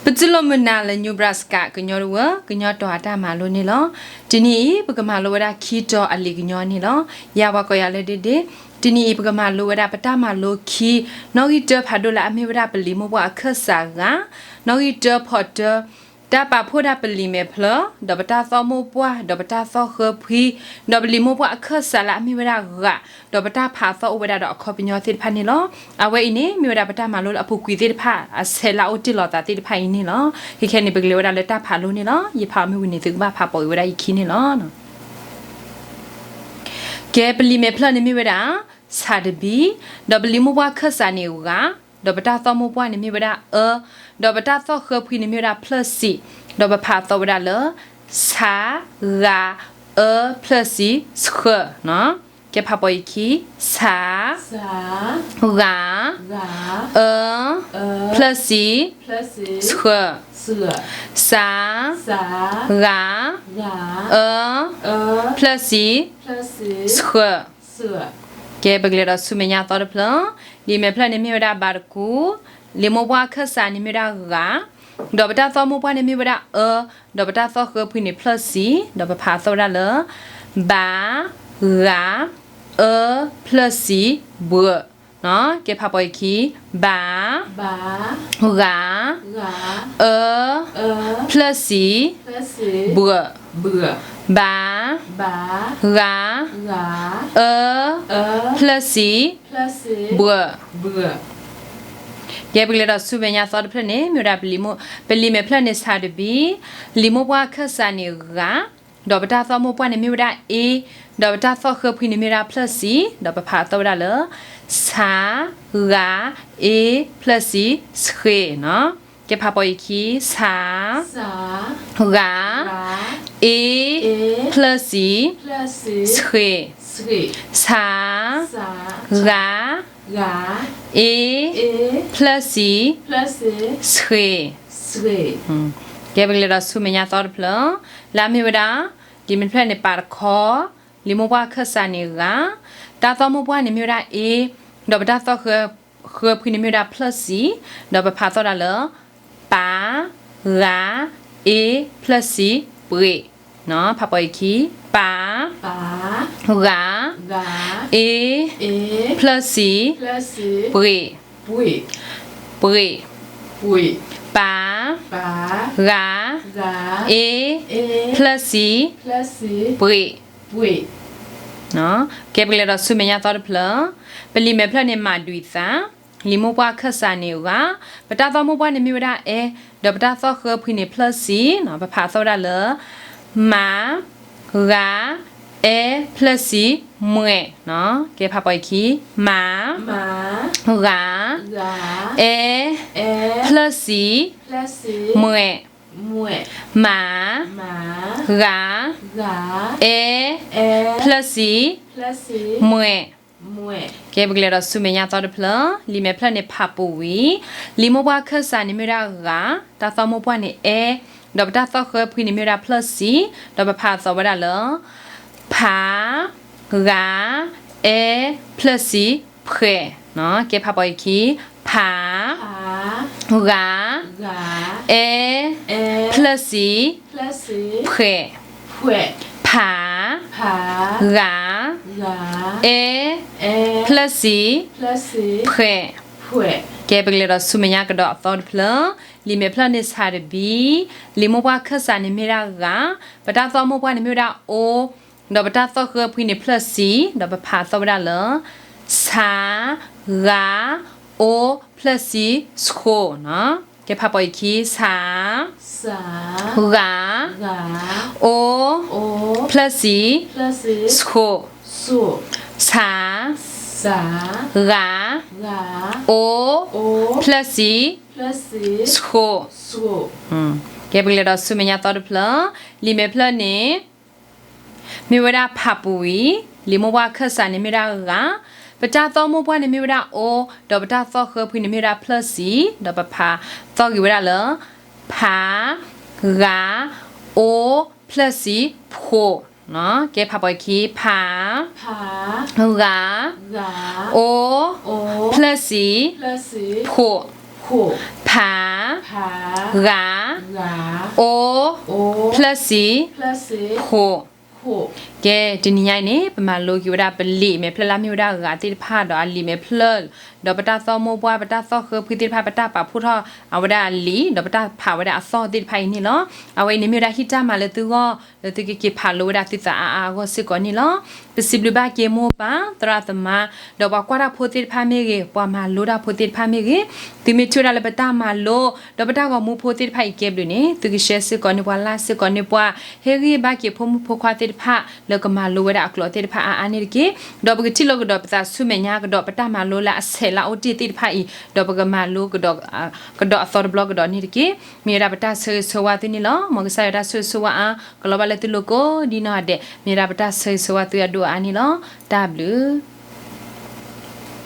ပတူၢ်လိာ်မုာ်နၤလၢ Nebraska ကညီတဝၢ ကညီတီၤအတၢ်မၤလိန့ၣ်လီၤ. တနံၤအံၤ ပကမၤလိဝဲဒၣ်ခံတီၤအလံာ်ကညီန့ၣ်လီၤ. ယၤပှၤကိးယၤလၢဒ့ဒ့, တနံၤအံၤပကမၤလိဝဲဒၣ်ပတၢ်မၤလိခံ, နီၣ်ဂံၢ်တၢဖးဒိၣ်လၢအမ့ၢ်ဝဲဒၣ်ပလံာ်မိၢ်ပှၢ်အခၢၣ်စးဂၤ, နီၣ်ဂံၢ်တၢဖီတၢ, တၢ်ပာ်ဖှိၣ်ဒၣ်ပလံာ်မဲာ်ဖျၢၣ်, ဒီးပတၢ်သီၣ်မိၢ်ပှၢ်, ဒီးပတၢ်သီၣ်ဃၢဖှံ, ဒီးပလံာ်မိၢ်ပှၢ်အခၢၣ်စးလၢအမ့ၢ်ဝဲဒၣ်ဂၤ, ဒီးပတၢ်ဖးသီၣ်အိၣ်ဝဲဒၣ်ဒီးအခီပညီသ့ၣ်တဖၣ်န့ၣ်လီၤ. အဝဲအံၤန့ၣ် မ့ၢ်ဝဲဒၣ်ပတၢ်မၤလိလၢအပူၤကွံာ်သ့ၣ်တဖၣ် အဆဲးလၢအအိၣ်တ့ၢ်လီၤသးသ့ၣ်တဖၣ်အံၤန့ၣ်လီၤ. ခဲခဲန့ၣ် ပကလဲၤဝဲဒၣ်လၢတၢ်ဖးလိန့ၣ်လီၤ. ယဖးအီၤမ့ၢ်ဝံၤန့ၣ် သုကဘၣ်ဖးပိာ်က့ၤဝဲဒၣ်ယခံန့ၣ်လီၤ. ကဲ ပလံာ်မဲာ်ဖျၢၣ်န့ၣ်မ့ၢ်ဝဲဒၣ် ဆးတဘံ, ဒီးပလံာ်မိၢ်ပှၢ်အခၢၣ်စးန့ၣ်ဂၤ, ဒီးပတၢ်သီၣ်မိၢ်ပှၢ်န့ၣ်မ့ၢ်ဝဲဒၣ်အၢ, ဒီးပတၢ်သီၣ်ဃၢဖှံန့ၣ်မ့ၢ်ဝဲဒၣ်ဖျၢၣ်ဆံး, ဒီးပဖးသီၣ်ဝဲဒၣ်လၢ ဆး, ဂၤ, အၢ, ဖျၢၣ်ဆံး, ဆှၢ, ကဲ ဖးပိာ်ယခံ, ဆး, ဂၤ, အၢ, ဖျၢၣ်ဆံး, ဆှၢ, ဆး, ဂၤ, အၢ, ဖျၢၣ်ဆံး, ဆှၢ. ကဲ ပကလဲၤဒီးဆူမဲာ်ညါသီတဖျၢၣ်, လံာ်မဲာ်ဖျၢၣ်န့ၣ်မ့ၢ်ဝဲဒၣ်ဘးတကူ, လံာ်မိၢ်ပှၢ်အခၢၣ်စးန့ၣ်မ့ၢ်ဝဲဒၣ်ဂၤ, ဒီးပတၢ်သီၣ်မိၢ်ပှၢ်န့ၣ်မ့ၢ်ဝဲဒၣ်အၢ, ဒီးပတၢ်သီၣ်ဃၢဖှံန့ၣ်ဖျၢၣ်ဆံး, ဒီးပဖးသီၣ်ဝဲဒၣ်လၢ ဘး, ဂၤ, အၢ, ဖျၢၣ်ဆံး, ဘှၢး. ကဲ ဖးပိာ်ယခံ, ဘး, ဂၤ, အၢ, ဖျၢၣ်ဆံး, ဘှၢး, ဘး, ဂၤ, အၢ, ဖျၢၣ်ဆံး, ဘှၢး. ကဲ ပကလဲၤဒီးဆူမဲာ်ညါသီတဖျၢၣ်န့ၣ် မ့ၢ်ဝဲဒၣ် ပလံာ်မဲာ်ဖျၢၣ်န့ၣ်ဆးတဘံ, လံာ်မိၢ်ပှၢ်အခၢၣ်စးန့ၣ်ဂၤ, ဒီးပတၢ်သီၣ်မိၢ်ပှၢ်န့ၣ်မ့ၢ်ဝဲဒၣ်အ့, ဒီးပတၢ်သီၣ်ဃၢဖှံန့ၣ်မ့ၢ်ဝဲဒၣ်ဖျၢၣ်ဆံး, ဒီးပဖးသီၣ်ဝဲဒၣ်လၢ ဆး, ဂၤ, အ့, ဖျၢၣ်ဆံး, ဆှ့. ကဲ ဖးပိာ်ယခံ, ဆး, ဂၤ, အ့, ဖျၢၣ်ဆံး, ဆှ့. ဆး, ဂၤ, အ့, ဖျၢၣ်ဆံး, ဆှ့. ကဲ ပကလဲၤဒီးဆူမဲာ်ညါသီတဖျၢၣ်, လၢအမ့ၢ်ဝဲဒၣ် လံာ်မဲာ်ဖျၢၣ်န့ၣ် ပးတခီ, လံာ်မိၢ်ပှၢ်အခၢၣ်စးန့ၣ်ဂၤ, တၢ်သီၣ်မိၢ်ပှၢ်န့ၣ်မ့ၢ်ဝဲဒၣ်အ့, ဒီးပတၢ်သီၣ်ဃၢဖှံန့ၣ်မ့ၢ်ဝဲဒၣ်ဖျၢၣ်ဆံး, ဒီးပဖးသီၣ်ဒၣ်လၢ ပး, ဂၤ, အ့, ဖျၢၣ်ဆံး, ပှ့ၤ. ဖးပိာ်ယခံ, ပး, ဂၤ, အ့, ဖျၢၣ်ဆံး, ပှ့ၤ, ပှ့ၤ. ပး, ဂၤ, အ့, ဖျၢၣ်ဆံး, ပှ့ၤ. ကဲ ပကလဲၤဒီးဆူမဲာ်ညါသီတဖျၢၣ်, ပလံာ်မဲာ်ဖျၢၣ်န့ၣ်မၤဒွံးသး, လံာ်မိၢ်ပှၢ်အခၢၣ်စးန့ၣ်ဂၤ, ပတၢ်သီၣ်မိၢ်ပှၢ်န့ၣ်မ့ၢ်ဝဲဒၣ်အ့, ဒီးပတၢ်သီၣ်ဃၢဖှံန့ၣ်ဖျၢၣ်ဆံး, ပဖးသီၣ်ဝဲဒၣ်လၢ မး, ဂၤ, အ့, ဖျၢၣ်ဆံး, မှဲ. ကဲ ဖးပိာ်ယခံ, မး, ဂၤ, အ့, ဖျၢၣ်ဆံး, မှဲ. မး, ဂၤ, အ့, ဖျၢၣ်ဆံး, မှဲ. ကဲ ပကလဲၤဒီးဆူမဲာ်ညါသီတဖျၢၣ်, လံာ်မဲာ်ဖျၢၣ်န့ၣ်ဖးပူၤဝံၤ, လံာ်မိၢ်ပှၢ်အခၢၣ်စးန့ၣ်မ့ၢ်ဝဲဒၣ်ဂၤ, တၢ်သီၣ်မိၢ်ပှၢ်န့ၣ်အ့, ဒီးပတၢ်သီၣ်ဃၢဖှံန့ၣ်မ့ၢ်ဝဲဒၣ်ဖျၢၣ်ဆံး, ဒီးပဖးသီၣ်ဝဲဒၣ်လၢ ဖး, ဂၤ, အ့, ဖျၢၣ်ဆံး, ဖှဲး. ကဲ ဖးပိာ်ယခံ, ဖး, ဂၤ, အ့, ဖျၢၣ်ဆံး, ဖှဲး. ဖး, ဂၤ, အ့, ဖျၢၣ်ဆံး, ဖှဲး. ကဲ ပကလဲၤဒီးဆူမဲာ်ညါကဒီးအသီတဖျၢၣ်, လံာ်မဲာ်ဖျၢၣ်န့ၣ်ဆးတဘံ, လံာ်မိၢ်ပှၢ်အခၢၣ်စးန့ၣ်မ့ၢ်ဝဲဒၣ်ဂၤ, ပတၢ်သီၣ်မိၢ်ပှၢ်န့ၣ်မ့ၢ်ဝဲဒၣ်အ့, ဒီးပတၢ်သီၣ်ဃၢဖှံန့ၣ်ဖျၢၣ်ဆံး, ဒီးပဖးသီၣ်ဝဲဒၣ်လၢ ဆး, ဂၤ, အ့, ဖျၢၣ်ဆံး, ဆှိ. ကဲ ဖးပိာ်ယခံ, ဆး, ဂၤ, အ့, ဖျၢၣ်ဆံး, ဆှိ. ဆး, ဂၤ, အ့, ဖျၢၣ်ဆံး, ဆှိ. ကဲ ပကလဲၤဒီးဆူမဲာ်ညါသီတဖျၢၣ်, လံာ်မဲာ်ဖျၢၣ်န့ၣ် မ့ၢ်ဝဲဒၣ်ဖးပူၤဝံၤ, လံာ်မိၢ်ပှၢ်အခၢၣ်စးန့ၣ်မ့ၢ်ဝဲဒၣ်ဂၤ, ပတၢ်သီၣ်မိၢ်ပှၢ်န့ၣ်မ့ၢ်ဝဲဒၣ်အ့, ဒီးပတၢ်သီၣ်ဃၢဖှံန့ၣ်မ့ၢ်ဝဲဒၣ်ဖျၢၣ်ဆံး, ဒီးပဖးသီၣ်က့ၤဝဲဒၣ်လၢ ဖး, ဂၤ, အ့, ဖျၢၣ်ဆံး, ဖှိး. ကဲ ဖးပိာ်ယခံ, ဖး, ဂၤ, အ့, ဖျၢၣ်ဆံး, ဖှိး. ဖး, ဂၤ, အိ, ဖျၢၣ်စံ, ခိၣ်. ကဲ, တနံၤညါအံၤန့ၣ် ပမၤလိက့ၤဝဲဒၣ်ပလံာ်မဲာ်ဖျၢၣ်လၢမ့ၢ်ဝဲဒၣ် ဂၤသ့ၣ်တဖၣ်ဒီးအလံာ်မဲာ်ဖျၢၣ်, ဒီးပတၢ်သီၣ်မိၢ်ပှၢ် ပတၢ်သီၣ်ဃၢဖှံသ့ၣ်တဖၣ် ပတၢ်ပာ်ဖှိၣ်ထီၣ်အဝဲဒၣ်အလံာ် ဒီးပတၢ်ဖးဝဲဒၣ်အသီၣ်သ့ၣ်တဖၣ်အံၤန့ၣ်လီၤ. အဝဲအံၤန့ၣ်မ့ၢ်ဝဲဒၣ်ဟံၣ်တၢ်မၤလၢသုဂီၢ် လၢသုကက့ၤဖးလိဝဲဒၣ်သုသးအါအါအဂီၢ်စ့ၢ်ကီးန့ၣ်လီၤ. ပစံးဘျုးဘၣ်က့ၤမိၢ်ပၢ် သရၣ်သမါ ဒီးပှၤကွၢ်တၢ်ဖိသ့ၣ်တဖၣ်မ့ၢ်ဂ့ၤ, ပှၤမၤလိတၢ်ဖိသ့ၣ်တဖၣ်မ့ၢ်ဂ့ၤ, သုမ့ၢ်ထံၣ်ဝဲဒၣ်လၢပတၢ်မၤလိ ဒီးပတၢ်ဂီၤမူဖိသ့ၣ်တဖၣ်အံၤကဲဘျုးန့ၣ် သုကshareစ့ၢ်ကီးန့ၢ်ပှၤ likeစ့ၢ်ကီးန့ၢ်ပှၤ, ဟ့ၣ်ဂံၢ်ဘါက့ၤဖိမုၣ်ဖိခွါသ့ၣ်တဖၣ် လၢကမၤလိဝဲဒၣ်အကျိာ်သ့ၣ်တဖၣ်အါအါန့ၣ်တက့ၢ်. ဒီးပကထံၣ်လိာ်ကဒီးပသးဆူမဲာ်ညါကဒီး ပတၢ်မၤလိလၢအဆဲးလၢအအိၣ်တ့ၢ်သ့ၣ်တဖၣ်အံၤ ဒီးပကမၤလိကဒီး ကဒီးအသီတဘျီကဒီးန့ၣ်တက့ၢ်. မ့ၢ်ဝဲဒၣ်ပတၢ်ဆၢဂ့ၤဆၢဝါသုန့ၣ်လီၤ. မ်ကစၢ်ယွၤတၢ်ဆိၣ်ဂ့ၤဆိၣ်ဝါသုန့ၣ်လီၤ. မ်ကစၢ်ယွၤတၢ်ဆိၣ်ဂ့ၤဆိၣ်ဝါအါကလီၤဘၣ်လၢသုလိၤကိးဒ်နီၢ်ဂၤဒဲး, မ့ၢ်ဝဲဒၣ်ပတၢ်ဆၢဂ့ၤဆိၣ်ဝါသုအဒိၣ်အါန့ၣ်လီၤ. တၢ်ဘျုး